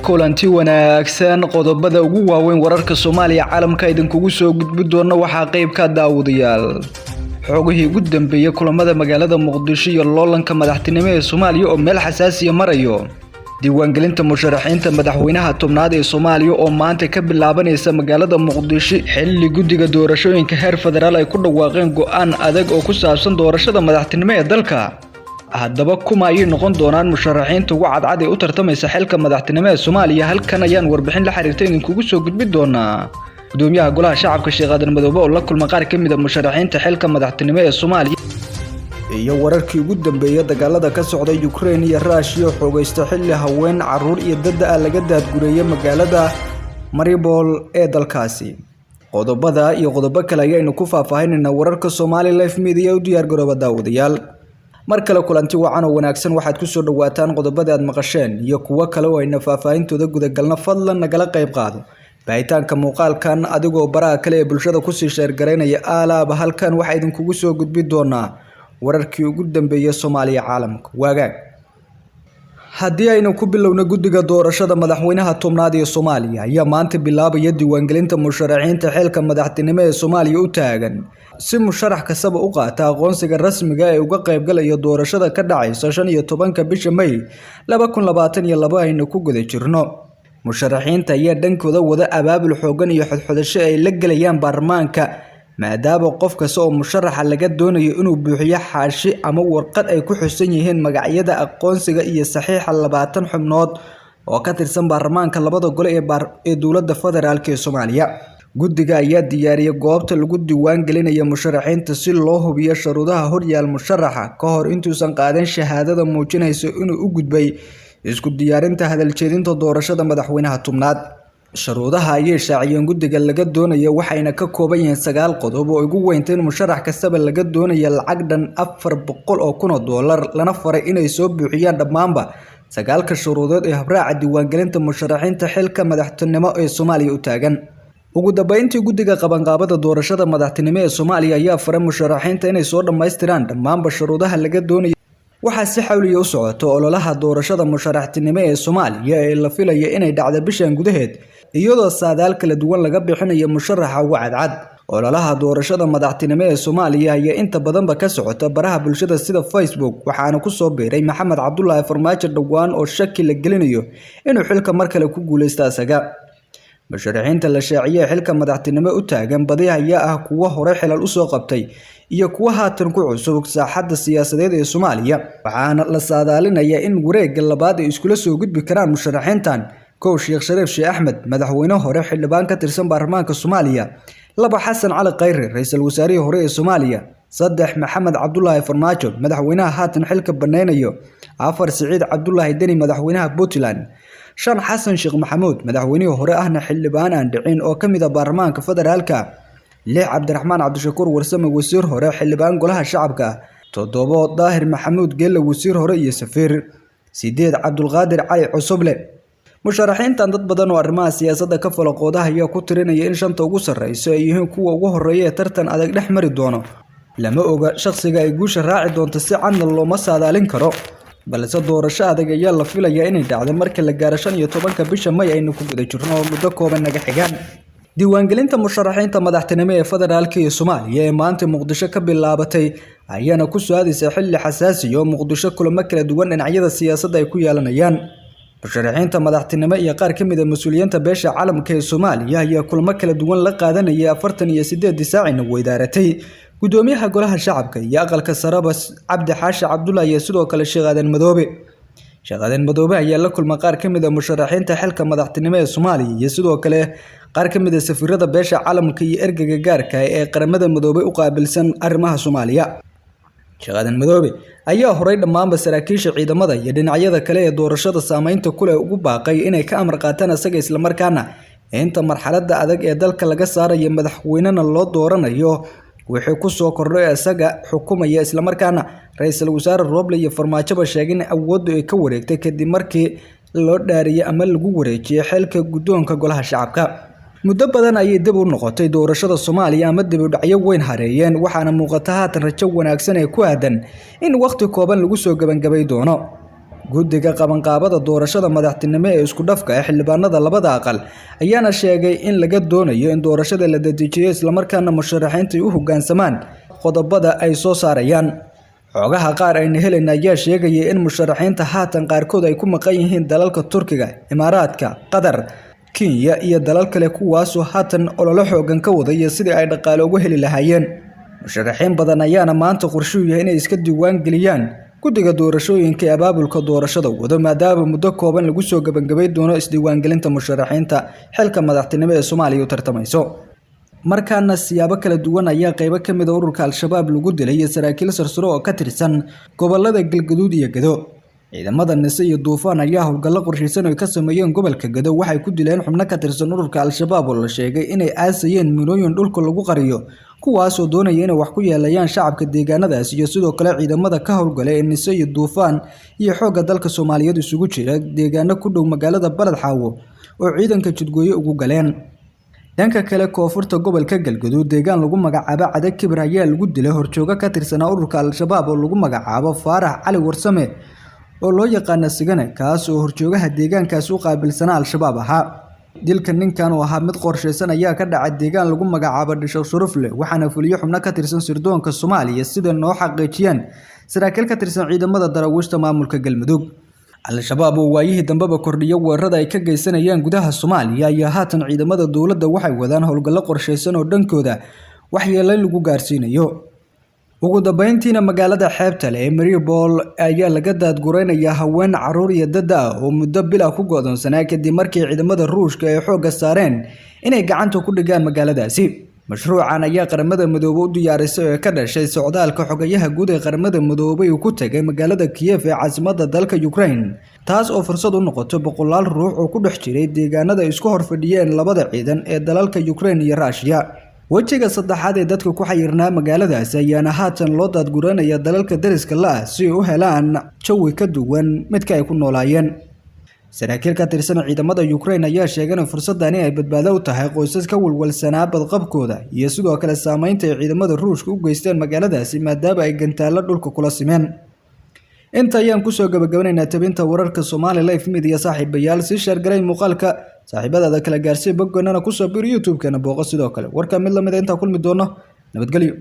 Kulanti wanaagsan. Qodobada ugu waaweyn wararka Soomaaliya caalamka idinkugu soo gudbi doona waxaa qayb ka daawadayaal xogihii ugu dambeeyay kulamada magaalada Muqdisho iyo loolanka madaxtinimo ee Soomaaliya oo meel xasaasi ah marayo. Diiwaangelinta musharaxiinta madaxweynaha tobnaad ee Soomaaliya oo maanta ka bilaabanaysa magaalada Muqdisho, xilli guddiga doorashooyinka heer federaal ay ku dhawaaqeen go'aan adag oo ku saabsan doorashada madaxtinimo ee dalka. Haddaba kuma ayay noqon doonaan musharaxiinta ugu cadcad ee u tartamaysa xilka madaxtinimo ee Soomaaliya? Halkan ayaan warbixin la xiriirta idinkugu soo gudbi doonaa. Gudoomiyaha Golaha Shacabka Sheekh Aadan Madoobe oo la kulma qaar ka mid ah musharaxiinta xilka madaxtinimo ee Soomaaliya, iyo wararkii ugu dambeeyay dagaalada ka socda Ukraine iyo Russia xoogaysta, xilli haween, carruur iyo dad ah laga daadgureeyay magaalada Mariupol ee dalkaasi. Qodobada iyo qodobo kale ayaynu ku faahfaahinaynaa wararka Somali Live Media. U diyaar garooba daawadayaal. Mar kale kulanti wacan oo wanaagsan. Waxaad ku soo dhawaataan qodobada aad maqasheen iyo kuwo kale oo ayna faahfaahintooda gudagalna. Fadlan nagala qayb qaado baahitaanka muuqaalkan adigoo baraha kale ee bulshada kusii sheergaraynaya. Aalaaba halkan waxaa idinkugu soo gudbi doonaa wararkii ugu dambeeyay Soomaaliya caalamka. Waagaag, haddii aynu ku bilowno, guddiga doorashada madaxweynaha tobnaad ee Soomaaliya ayaa maanta bilaabaya diiwaangelinta musharaxiinta xilka madaxtinimo ee Soomaaliya u taagan, si musharax kastaba u qaata aqoonsiga rasmiga ee uga qaybgalaya doorashada ka dhacaysa 15-ka bisha May 2022 aynu ku guda jirno. Musharaxiinta ayaa dhankooda wada abaabul xoogan iyo xodxodasho ay la gelayaan baarlamaanka, maadaama qof kasta oo musharaxa laga doonayo inuu buuxiyo xaashi ama warqad ay ku xusan yihiin magacyada, aqoonsiga iyo saxiixa 20 xubnood oo ka tirsan baarlamaanka labada gole ee dowladda federaalk ee Soomaaliya. Guddiga ayaa diyaariyay goobta lagu diiwaan gelinayo musharaxiinta si loo hubiyo shuruudaha horyaal musharaxa ka hor intuusan qaadan shahaadada muujinaysa inuu u gudbay isku diyaarinta hadaljeedinta doorashada madaxweynaha tobnaad. Shuruudaha ayay shaaciyeen guddiga laga doonayo waxayna ka kooban yihiin 9 qodob oo ugu weynta in musharax kastaba laga doonayo lacag dhan $400,000, lana faray inay soo buuxiyaan dhammaanba 9-ka shuruudood ee habraaca diiwaangelinta musharaxiinta xilka madaxtinimo ee Soomaaliya u taagan. Ugu dambeyntii, guddiga qabanqaabada doorashada madaxtinimo ee Soomaaliya ayaa faray musharaxiinta inay soo dhammaystiraan dhammaanba shuruudaha laga doonayo. Waxaa si xawliya u socota ololaha doorashada musharaxtinimo ee Soomaaliya ee la filayo inay dhacdo bishan gudaheed, iyadoo saadaal kala duwan laga bixinayo musharaxa ugu cadcad. Ololaha doorashada madaxtinimo ee Soomaaliya ayaa inta badanba ka socota baraha bulshada sida Facebook, waxaana ku soo biiray Maxamed Cabdullaahi Farmaajo dhowaan oo shaki la gelinayo inuu xilka mar kale ku guuleysto asaga. Musharaxiinta la shaaciyay xilka madaxtinimo u taagan badi ayaa ah kuwo hore xilal u soo qabtay iyo kuwo haatan ku cusub saaxadda siyaasadeed ee Soomaaliya, waxaana la saadaalinayaa in wareegga labaad ay iskula soo gudbi karaan musharaxiintan. 1, Sheekh Shariif Sheekh Axmed, madaxweyne hore, xildhibaan ka tirsan baarlamaanka Soomaaliya. 2, Xasan Cali Khayre, ra'iisul wasaarihii hore ee Soomaaliya. 3, Maxamed Cabdullaahi Farmaajo, madaxweynaha haatan xilka baneynayo. 4, Siciid Cabdullaahi Deni, madaxweynaha Puntland. 5, Xasan Sheekh Maxamuud, madaxweynihii hore ahna xildhibaan aan dhicin oo ka mid ah baarlamaanka federaalka. 6, Cabdiraxmaan Cabdishakuur Warsame, wasiir hore, xildhibaan golaha shacabka. 7, Daahir Maxamuud Geelle, wasiir hore iyo safiir. 8, Cabdulqaadir Cali Cusuble. Musharaxiintan dad badan oo arrimaha siyaasadda ka falaqooda ayaa ku tirinaya in 5-ta ugu sarreysa ay yihiin kuwa ugu horreeya ee tartan adag dhex mari doono. Lama oga shakhsiga ay guusha raaci doonto, si cadna looma saadaalin karo, balse doorasho adag ayaa la filayaa inay dhacdo marka la gaaro 15-ka bisha May aynu ku guda jirno oo muddo kooban naga xigaan. Diiwaangelinta musharaxiinta madaxtinimo ee federaalka ee Soomaaliya ee maanta Muqdisho ka bilaabatay ayaana ku soo aadaysa xilli xasaasi ah oo Muqdisho kulamo kala duwan dhinacyada siyaasadda ay ku yeelanayaan. Musharaxiinta madaxtinimo iyo qaar ka mid ah mas'uuliyiinta beesha caalamka ee Soomaaliya ayaa kulamo kala duwan la qaadanayay 48 saacina weydaaratay gudoomiyaha Golaha Shacabka iyo aqalka sareba Cabdi Xaashi Cabdullaahi iyo sidoo kale Sheekh Aadan Madoobe. Sheekh Aadan Madoobe ayaa la kulmay qaar ka mid ah musharaxiinta xilka madaxtinimo ee Soomaaliya iyo sidoo kale qaar ka mid ah safiirada beesha caalamka iyo ergeyga gaarka ah ee Qaramada Midoobay u qaabilsan arrimaha Soomaaliya. Sheekh Aadan Madoobe ayaa horay dhammaanba saraakiisha ciidamada iyo dhinacyada kale ee doorashada saameynta ku leh ugu baaqay inay ka amar qaataan asaga, islamarkaana inta marxaladda adag ee dalka laga saarayo madaxweynena loo dooranayo wixii ku soo kordhay isaga xukumaya, islamarkaana ra'iisul wasaare Roble iyo Farmaajoba sheegay in awooddu ay ka wareegtay kadib markii loo dhaariyay ama lagu wareejiyay xilka guddoonka Golaha Shacabka. Muddo badan ayay dib u noqotay doorashada Soomaaliya ama dib u dhacyo weyn hareeyeen, waxaana muuqata haatan rajo wanaagsan ee ku aadan in waqti kooban lagu soo gabangabay doono. Guddiga qabanqaabada doorashada madaxtinimo ee isku dhafka ee xildhibaanada labada aqal ayaana sheegay in laga doonayo in doorashada la dedejiyo islamarkaana musharaxiinta ay u hoggaansamaan qodobada ay soo saarayaan. Xogaha qaar ayna helayna ayaa sheegaya in musharaxiinta haatan qaarkood ay ku maqan yihiin dalalka Turkiga, Imaaraadka, Qatar, Kenya iyo dalal kale kuwaasoo haatan olole xoogan ka wadaya sidii ay dhaqaale ugu heli lahaayeen. Musharaxiin badan ayaana maanta qorshuhu yahay inay iska diiwaan geliyaan guddiga doorashooyinka ee abaabulka doorashada wado, maadaama muddo kooban lagu soo gabagabay doono isdiiwaangelinta musharaxiinta xilka madaxtinimo ee Soomaaliya u tartamayso. Markaana siyaabo kala duwan ayaa qaybo ka mid ah ururka Al-Shabaab lagu dilay iyo saraakiil sarsare oo ka tirsan gobolada Galgaduud iyo Gedo. Ciidamada Nise iyo Duufaan ayaa howlgallo qorshaysan oo ay ka sameeyeen gobolka Gedo waxay ku dileen xubno ka tirsan ururka Al-Shabaab oo la sheegay inay aasayeen minooyin dhulka lagu qariyo, kuwaasoo doonaya inay wax ku yeelayaan shacabka deegaanadaas iyo sidoo kale ciidamada ka howlgala ee Nise iyo Duufaan iyo xoogga dalka Soomaaliyeed isugu jira deegaano ku dhow magaalada Balad Xaawo oo ciidanka jidgooye ugu galeen. Dhanka kale, koonfurta gobolka Galgaduud, deegaan lagu magacaabo Cade Kibir ayaa lagu dilay horjooge ka tirsanaa ururka Al-Shabaab oo lagu magacaabo Faarax Cali Warsame oo loo yaqaano Sigane, kaas oo horjoogaha deegaankaas u qaabilsanaa Al-Shabaab ahaa. Dilka ninkan oo ahaa mid qorshaysan ayaa ka dhacay deegaan lagu magacaabo Dhisho Shurufle, waxaana fuliyay xubno ka tirsan sirdoonka Soomaaliya sida noo xaqiijiyeen saraakiil ka tirsan ciidamada daraawiishta maamulka Galmudug. Al-Shabaab oo waayihii dambeba kordhiyay weerarada ay ka geysanayaan gudaha Soomaaliya ayaa haatan ciidamada dowladda waxay wadaan howlgallo qorshaysan oo dhankooda waxyeello lagu gaarsiinayo. Ugu dambeyntiina, magaalada xeebta leh ee Mariupol ayaa laga daadguraynayaa haween, carruur iyo dad ah oo muddo bil ah ku go'doonsanaa kadib markii ciidamada Ruushka ay xoogga saareen inay gacanta ku dhigaan magaaladaasi. Mashruucan ayaa Qaramada Midoobay u diyaarisay oo ka dhashay socdaalka xogayaha guud ee Qaramada Midoobay uu ku tagay magaalada Kiev ee caasimadda dalka Ukraine, taas oo fursad u noqotay boqolaal ruux oo ku dhex jiray deegaanada ay isku horfadhiyeen labada ciidan ee dalalka Ukraine iyo Russia. Wejiga saddexaad ee dadka ku xayirnaa magaaladaasi ayaana haatan loo daadguranaya dalalka dariska la ah si ay u helaan jawi ka duwan midka ay ku noolaayeen. Saraakiil ka tirsan ciidamada Ukraine ayaa sheegay in fursadani ay badbaado u tahay qoysas ka walwalsanaa badqabkooda iyo sidoo kale saameynta ay ciidamada Ruushka u geysteen magaaladaasi maadaama ay gantaallo dhulka kula simeen. Inta ayaan kusoo gabagabanaynaa tabinta wararka Somali Live Media. Saaxiibayaal, sii share garay muuqaalka, saaxiibadaada kala gaarsii, bogganana kusoo bir YouTube-keena booqo sidoo kale. Warka mid lamid ah intaa kulmi doono, nabadgelyo.